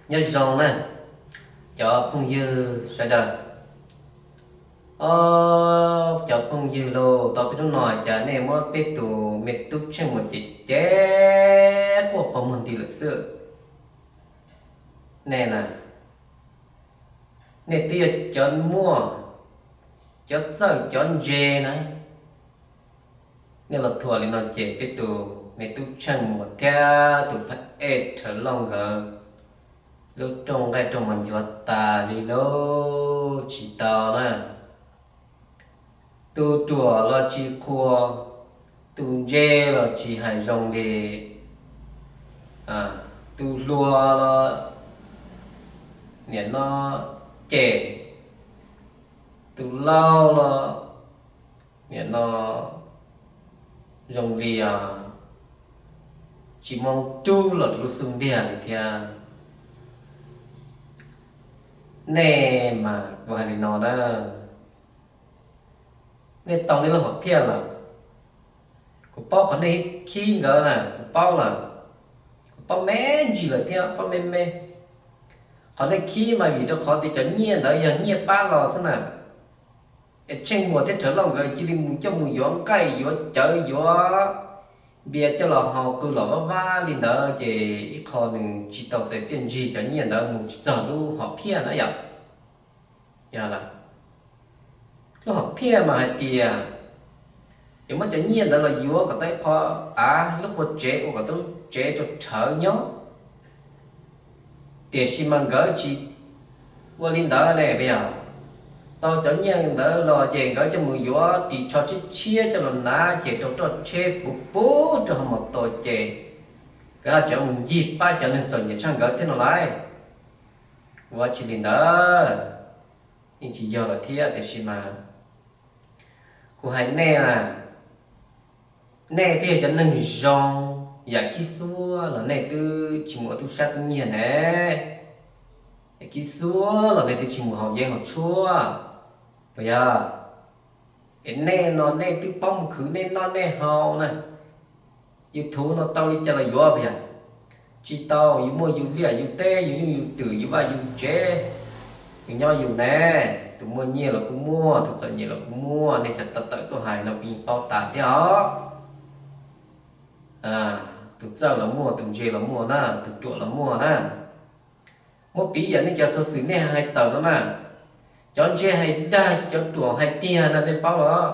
Nyob zoo na, cov phooj ywg sawv daws. Ob, cov phooj ywg lauj, tau peb hnub no cas nej muab peb tus me tub Tsheej Muas ces cem quaj pog muag nti lawm xwb. Nej na, nej twb yog cov muaj, cov txawj cov ntse na, nej los thuam li no ces peb tus me tub Tsheej Muas thiab tus phab ej Rhawv Lauj nkawd lub rooj nqaij rooj mov nchuav tas li lauj. Tsis tau na, tus ruam los tsis qhuas, tus ntse los tsis hais zoo li, tus hluas los nim no cem, tus laus los nim no zoo li tsis muaj rub los rau lub xub ntiag li thiab. Nej mas kuv hais li no na, nej tau nej lub hom phiaj lawm. Kuv paub qhov nej khib nkawd na, kuv paub lawm, kuv paub me ntsis lawm thiab, paub me me. Qhov nej khib mas vim rau qhov tias cov nyiaj ntawd yog nyiaj pab los xwb na. Es Tsheej Muas thiab Rhawv Lauj nkawd cia li mus coj mus yuav nqaij yuav cawv yuav npias coj los haus qw los vaj vab li ntawd ces ib qho nws tsis tau txais txiaj ntsig cov nyiaj ntawd mus tsis txog lub hom phiaj na yom. Yog lawm, lub hom phiaj mas hais tias yuav muab cov nyiaj ntawd los yuav kom tau ib qho av lub qua tsev ua kom tau lub tsev rau Rhawv nyob. Tiam sis mas nkawd tsis ua li ntawd ne, puas yog? Tau cov nyiaj ntawd los ces nkawd coj mus yuav ris tsho tshiab tshiab coj los hnav ces rau roj tsheb puv puv rau hauv mos tos ces nkawd haj tseem mus ncig pab cov neeg txom nyem tshaj nkawd thiab no lauj. Ua tsis li ntawd, yeej tsis yog lawm thiab. Tiam sis mas kuv hais nej na, nej twb yog cov neeg zoo, yam khib xuab los nej twb tsis mus ua tub sab tub nyiag ne, yam khib xuab los nej twb tsis mus haus yeeb haus tshuaj, puas yog? Es nej no nej twb paub mus khwv nej noj nej haus na, YouTube no tau li cas los yuav puas yog? Tsis tau, yus muaj yus liaj yus teb, yus nyuj yus twm, yus vaj yus tsev, yus nyob yus ne. Tus muaj nyiaj los kuj muaj, tus txom nyem los kuj muaj, nej cov tawm tawm tuaj hais no kuv yeej paub tas thiab os. Tus txawj los muaj, tus ntse los muaj na, tus ruam los muaj na. Muab piv yam nej cov xov xwm nej hais tawm no na, cov ntse hais dag ces cov ruam hais tiag na, nej paub los?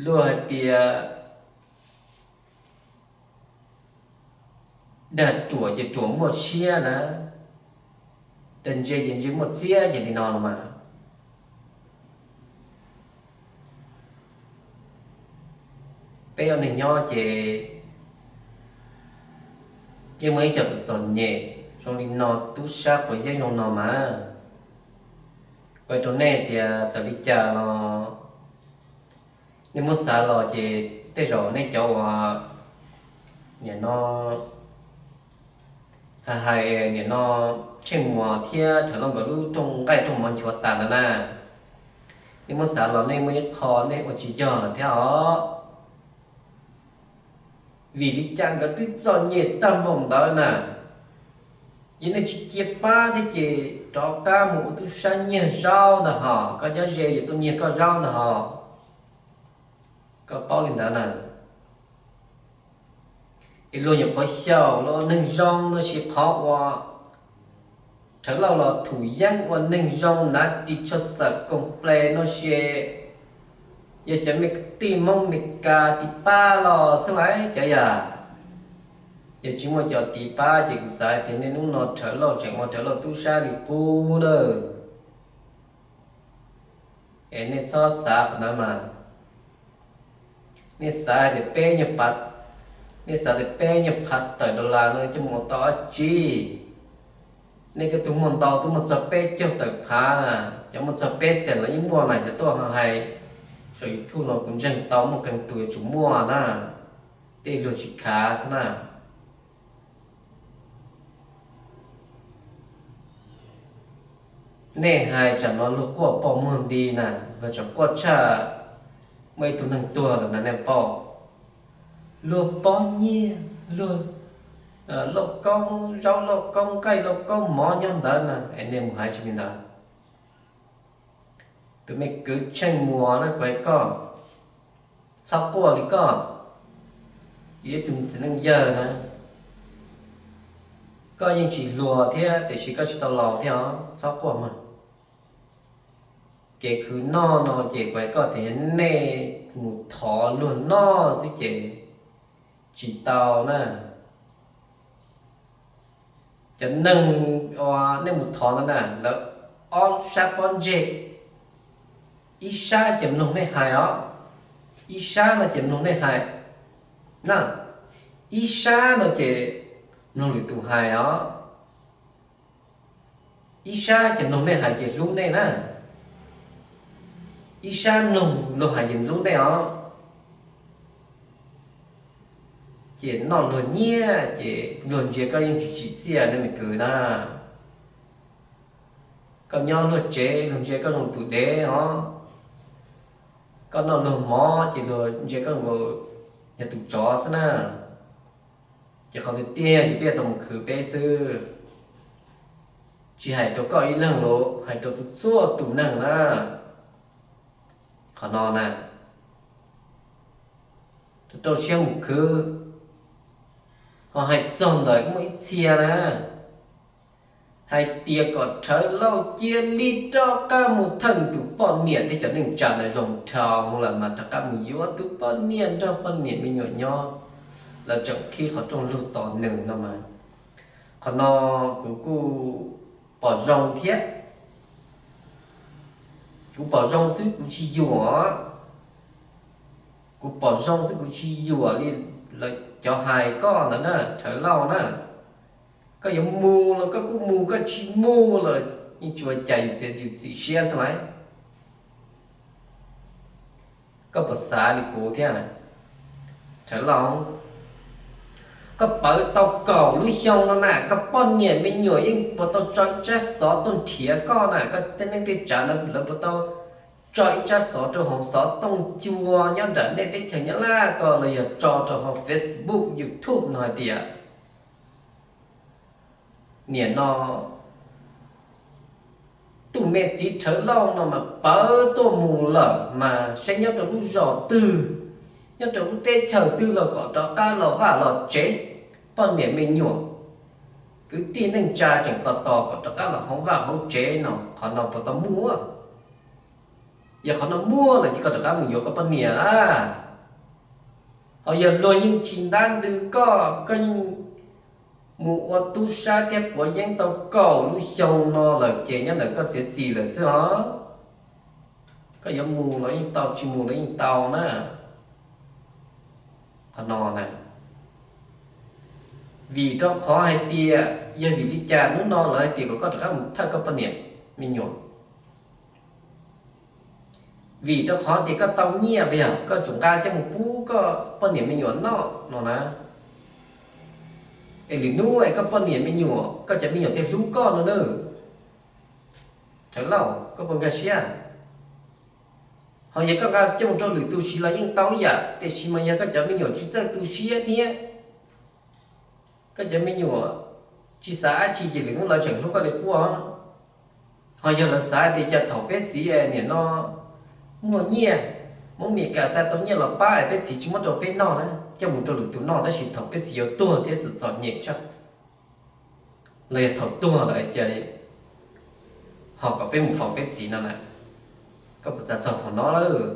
Luag hais tias dag ruam ces ruam muaj siab na, dag ntse ces ntse muaj txiab, ces li no los mas. Peb ua neeg nyob ces yeej muaj ib co txom txom nyem zoo li no, tub sab quav yeeb zoo no mas. Kuv hais rau nej tias txawm li cas los nej muab xav los ces tej zaum nej cov uas nim no hais hais nim no Tsheej Muas thiab Rhawv Lauj nkawd lub rooj nqaij rooj mov nchuav tas ntawd na, nej muab xav los nej muaj ib qho nej ua tsis yog lawm thiab os. Vim li cas nkawd twb txom nyem tag npaum ntawd na, ces nej tsis cia pab thiab ces rov qab mus ua tub sab nyiag zaub ntag hos, koj nyob ze yuav tuaj nyiag koj zaub ntag hos. Koj paub li ntawd na. Es luag nyuam qhuav xyaum los ua neeg zoo no sis qhov uas Rhawv Lauj los thum yeeb ua neeg zoo hnav ris tsho xawm koom ples no sis yog cov me kwv tij Hmoob Mes Kas tiv pab los xwb lauj cov yam. Yog tsis muaj cov tiv pab ces kuv xav hais tias niaj hnub no Rhawv Lauj tseem ua Rhawv Lauj tub sab li qub lawm. Es nej txhob xav qhov ntawd mas. Nej xav tias peb nyuag phav, nej xav tias peb nyuag phav tawm dollar no coj mus ua tau dab tsi? Nej tej tug muaj ntau twb muaj txog peb caug tawm phav na, cov muaj txog peb xees los yeej muaj na, cov tuaj hais saum YouTube no kuv ntseeg tau muaj qee tus yuav tsum muaj na, tej luag tsis khav xwb na. Nej hais tsam no luag quaj pog muag nti na, luag tseem quaj tshaj muaj ib tug neeg tuag lawm na nej paub. luag pob nyiaj, luag lauj kaub zaub, lauj kaub nqaij, lauj kaub mov nyob ntawd na, es nej mus hais tsis li ntawd. Tus me kwv Tsheej Muas na, kuv hais koj, txhob quaj li koj. Yus ib tug txiv neej yawg na, koj yeej tsis hluas thiab tiam sis koj tsis tau laus thiab os, txhob quaj mas. Kev khwv noj no ces kuv hais koj tias yog nej mus thov luag noj xwb ces tsis tau na. Cov neeg uas nej mus thov ntawd na, lawv ob sab pob ntseg, ib sab ces mloog nej hais os, ib sab no ces mloog nej hais na, ib sab no ces mloog lwm tus hais os. Ib sab ces mloog nej hais ces hlub nej na, ib sab mloog luag hais ces ntxub nej os. Ces noj luag nyiaj ces luag ntsia koj yeej tsis tsim txiaj nej me kwv na. Koj nyob luag tsev luag ntsia koj zoo tus dev os, koj noj luag mov ces luag ntsia koj nkaus yog tus tsov xwb na. Ces qhov tiag tiag ces peb yuav tau mus khwv peb xwb. Tsis hais rau koj ib leeg los hais rau txhua txhua tus neeg na. Qhov no na, rau siab mus khwv. Ho hais txog ntawm muaj ib txhia na, hais tias kom Rhawv Lauj cia li rov qab mus thawj tus poj niam thiab cov neej tsa ntawd zoo dhau lawm mas rov qab mus yuav tus poj niam nrog poj niam me nyuam nyob, lawv tseem qhib qhov rooj lug tos nws no mas. Qhov no kuv kuj pom zoo thiab. Kuv pom zoo xwb kuv tsis yuam. Kuv pom zoo xwb kuv tsis yuam li lawv cov hais koj ntawd na Rhawv Lauj na. Koj yuav mus los koj kuj mus, koj tsis mus los yeej tsis ua cas, yus txiav yus txim siab xwb lauj. Koj puas xav li kuv thiab Rhawv Lauj? Koj pawv tau kaum lub xyoo no na, koj poj niam me nyuam yeej puas tau tso ib tsab xov tooj nrhiav koj na, koj tej neej tej tsav ntawd lawv puas tau tso ib tsab xov rau hauv xov tooj cua nyob nram nej teb chaws Nyab Laj ko los yog tso rau hauv Facebook, YouTube no hais tias niam no tus me txiv Rhawv Lauj no mas pawv tuaj mus lawm mas saib nyob rau lub zos twg, nyob rau lub teb chaws twg los kom rov qab los vaj los tsev, poj niam me nyuam, kwv tij neej tsa tseem tos tos kom rov qab los hauv vaj hauv tsev no, qhov no puas tau muaj? Yog qhov no muaj lawm ces koj rov qab mus yuav koj poj niam na. Ho yog luag yeej tsis ntab ntws koj, koj yeej mus ua tub sab thiab quav yeeb tau kaum lub xyoo no lawm ces nyob ntawm koj txiav txim lawm xwb os. Koj yuav mus los yeej tau, tsis mus los yeej tau na. Qhov no na, vim rau qhov hais tias yog vim li cas hnub no lawv hais tias kom koj rov qab mus thawj koj poj niam me nyuam? Vim rau qhov tias koj tau nyiaj, yog koj tsum nqa coj mus pub koj poj niam me nyuam noj no na. Es lwm hnub es koj poj niam me nyuam, koj cov me nyuam thiaj hlub koj no na. Rhawv Lauj, koj puas nkag siab? Ho yog koj nqa coj mus rau lwm tus siv los yeej tau ib yam, tiam sis mas yog koj cov me nyuam tsis txawj tu siab thiab koj cov me nyuam tsis xav dab tsi ces lwm hnub lawv tseem hlub koj li quaj. Ho yog lawv xav tias cas thaum peb txiv niam no muaj nyiaj, Hmoob Mes Kas xa tau nyiaj los pab es peb txiv tsis muab rau peb noj na, coj mus rau lwm tus noj, tab sis thaum peb txiv yuav tuag thiab txom txom nyem tshaj, los yog thaum tuag lawm ces ho kom peb mus faus peb txiv no na. Koj puas xav txog thaum no lawm?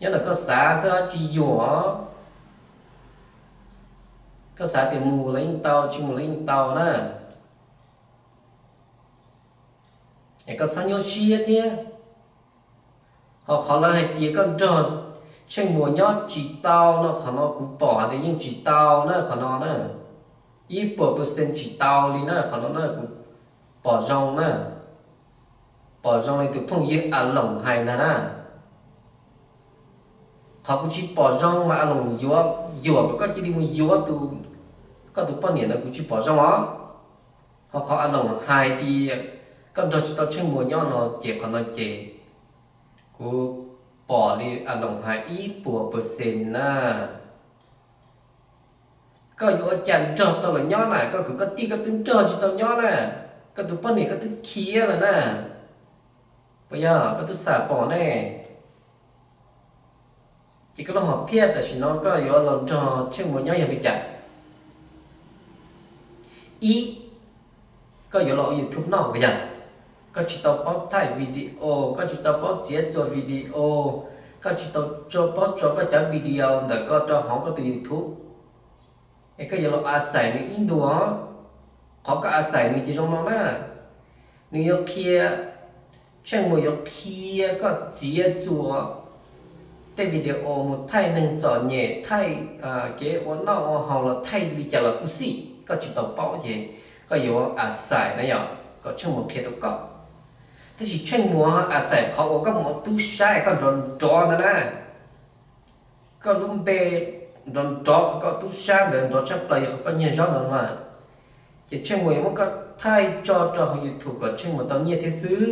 Nyob ntawm koj xav xwb tsis yuam. Koj xav tias mus los yeej tau, tsis mus los yeej tau na. Es koj txhob nyuaj siab thiab. Ho qhov lawv hais tias koj nrog Tsheej Muas nyob tsis tau no, qhov no kuv pom hais tias yeej tsis tau na, qhov no na, ib puas percent tsis tau li na, qhov no na kuv pom zoo na, pom zoo li tus phooj ywg A Loos hais ntag na. Qhov kuv tsis pom zoo mas A Loos yuav, yuam kom koj cia li mus yuav tus, koj tus poj niam ntawd kuv tsis pom zoo os. Ho qhov A Loos hais tias koj nrog tsis tau Tsheej Muas nyob no ces qhov no ces kuv pom li A Loos hais ib puas percent na. Koj yuav ua cas nrog tau lawv nyob na? Koj kwv koj tij koj twb nrog tsis tau nyob na, koj tus poj niam koj twb khiav lawm na, puas yog? Koj twb xam pom ne. Ces koj lub hom phiaj tam sim no koj yuav los nrog Tsheej Muas nyob yog li cas? Ib, koj yuav los ua YouTube noj puas yog? Koj tsis tau paub thaij video, koj tsis tau paub txiav txuas video, koj tsis tau paub tso koj cov video ntawm koj rau hauv koj tus YouTube, es koj yuav los a xais nws ib ntus. Qhov koj a xais nws ces zoo no na, nws yuav qhia, Tsheej Muas yuav qhia koj txiav txuas tej video mus thaij neeg txom nyem, thaij kev ua noj ua haus los thaij li cas los kuj xij, koj tsis tau paub ces koj yuav a xais na yom, kom Tsheej Muas qhia rau koj. Tab sis Tsheej Muas a xais qhov uas koj mus ua tub sab es koj nrov nrov ntawd na, koj lub npe nrov nrov, qhov koj tub sab ntawd nrov tshaj plaws yog qhov koj nyiag zaub ntawd mas, ces Tsheej Muas yuav muab koj thaij tso rau hauv YouTube kom Tsheej Muas tau nyiaj thiab xwb.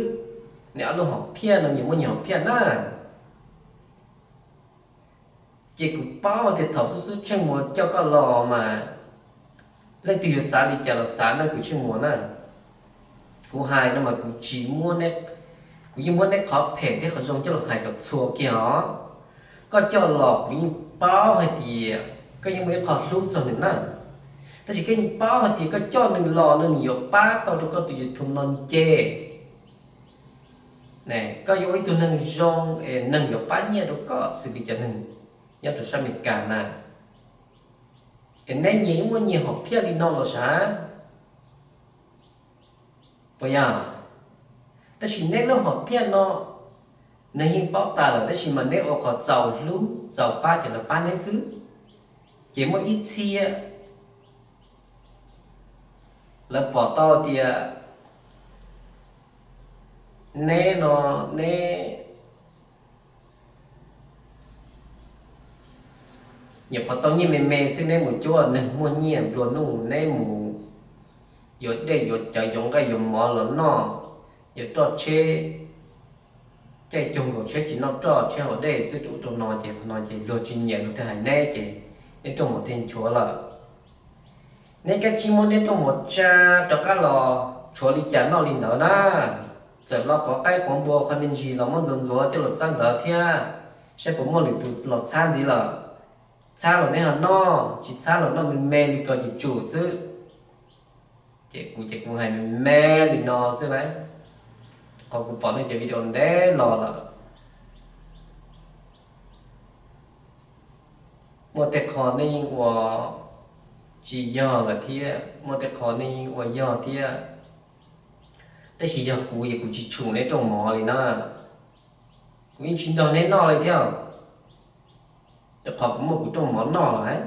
Nws ob lub hom phiaj no nyias muaj nyias hom phiaj na. Ces kuv paub tias thaum xub xub Tsheej Muas coj koj los mas, leej twg yuav xav li cas los xav na kwv Tsheej Muas na. Kuv hais no mas kuv tsis, kuv yeej muab neb qhov phem thiab qhov zoo coj los hais kom txhua kiag os. Koj coj los kuv yeej paub hais tias koj yeej muaj ib qho hlub txog nws na, tab sis koj yeej paub hais tias koj coj nws los no nws yuav pab tau rau koj tus YouTube no nce. Koj yuav ua ib tug neeg zoo es neeg yuav pab nyiaj rau koj xws li cov neeg nyob rau sab Amelikas na. Es neb nyias yeej muaj nyias hom phiaj li no los sav, puas yog? Tab sis neb lub hom phiaj no neeg yeej paub tas lawm, tab sis mas neb ua qhov txaus hlub txaus pab ces lawv pab neb xwb. Ces muaj ib txhia lawv pom tau tias neb no, neb nyuam qhuav tau nyiaj me me xwb neb mus cuab neeg muaj nyiaj nplua nuj, neb mus yuav dej yuav cawv yuav nqaij yuav mov los noj, yuav roj tsheb, caij cuag nkaus tsheb tsis noj roj, tsheb haus dej xwb rau ub rau no ces qhov no ces luag tsis nyiam luag thiaj hais neb ces neb rooj mov thiaj nchuav lawm. Neb kav tsij muab neb rooj mov tsa rov qab los tshuav li cas noj li ntawd na. Txawm lo quav qaib quav npua qhov me ntsis los muab ntxuav ntxuav coj los txhab ntawd thiab, saib puas muaj lwm tus los txhab ntxiv lawm. Txhab los neb ho noj, tsis txhab los noj me me li ko ces tsum xwb. Ces kuv ces kuv hais me me li no xwb na. Qhov kuv pom nej cov video ntev los lawm, muaj tej qho nej yeej ua tsis yog lawm thiab, muaj tej qho nej yeej ua yog thiab. Tab sis yog kuv ces kuv tsis tshum neb rooj mov li na. Kuv yeej tsis nrog neb noj li thiab, rau qhov kuv muaj kuv rooj mov noj lawm.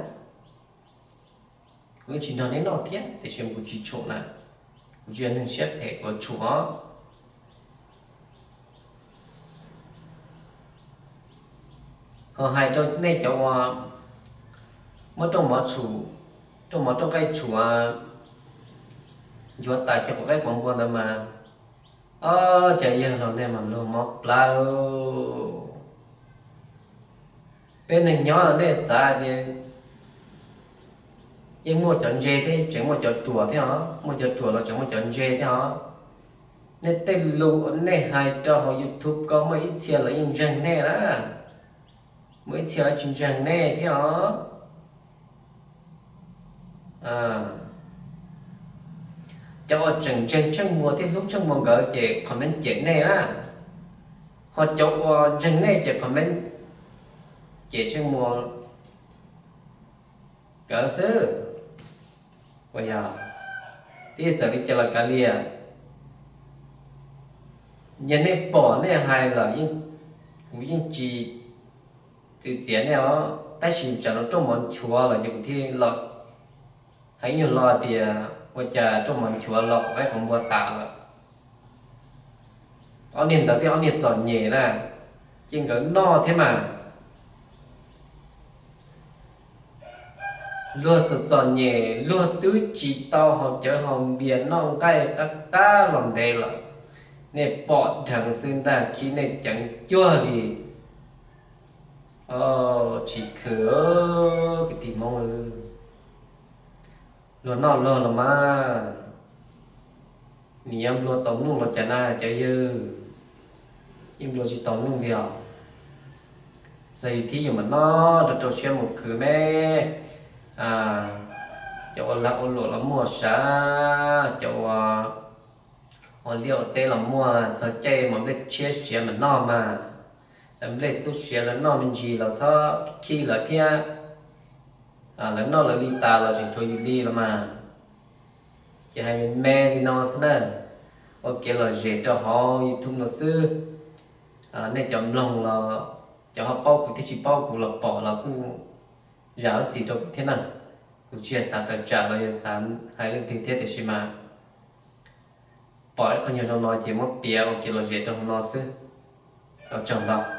Kuv yeej tsis nrog neb noj thiab tiam sis kuv tsis tshum na. Kuv tsis yog neeg siab phem kuv tshum os. Ho hais rau nej cov uas muab rooj mov tshum, rooj mov rooj qaib tshum, nchuav tas xyaw quav qaib quav npua ntawd mas, o, cov yawg laus nej mas luag mob plab. Peb neeg nyob los nej xav tias yeej muaj cov ntse thiab tseem muaj cov ruam thiab os, muaj cov ruam los tseem muaj cov ntse thiab os. Nej tej lus uas nej hais rau hauv YouTube ko muaj ib txhia lawv yeej ntseeg nej na, muaj ib txhia lawv tsis ntseeg nej thiab os. Cov uas tseem ntseeg Tsheej Muas thiab hlub Tsheej Muas nkawd ces comment cem nej na, ho cov uas ntseeg nej ces comment cem Tsheej Muas nkawd xwb. Uas yog, twb txawm li cas los kav liam, yog nej pom nej hais lawm, kuv yeej tsis txwv txiav nej os, tab sis tsam los rooj mov nchuav los ces kuv thiaj los hais ib nyuag lo tias ua cas rooj mov nchuav los quav qaib quav npua tas lawm. Ob niag ntawd thiab ob niag txom nyem na, ces nkawd noj thiab mas. Luag txom txom nyem, luag twb tsis tau haus cawv haus npias noj nqaij qab qab los ntev lawm, nej pom dheev xwb ntag, khib nej ceev cuag li. Tsis khw, kwv tij Hmoob, Luag noj luag los mas, nws yuav nplua tau nuj los cas na cov yawg, yeej nplua tsis tau nuj li os. Txog yus thiab yus mam noj rau rau siab mus khwv me. Cov ua lag ua luam los muaj sav, cov ua liaj ua teb los muaj, txog caij mov nplej tshiab siav mam noj mas. Lawv nplej xub siav lawv noj me ntsis los txhob khib lawv thiab. Lawv noj lawv li tas los tseem tshuav yus li los mas. Ces hais me me li no xwb na, ua kev lom zem rau hauv YouTube no xwb. Nej cov mloog los cov ho paub kuv thiab tsis paub kuv los pom los kuj zam lub txim rau kuv thiab na. Kuv tsis yog xav tawm tsam los yog xav hais leej twg thiab tiam sis mas pom ib qho nyuag zoo no ces muab piav ua kev lom zem rau hauv no xwb. Ua tsaug ntau.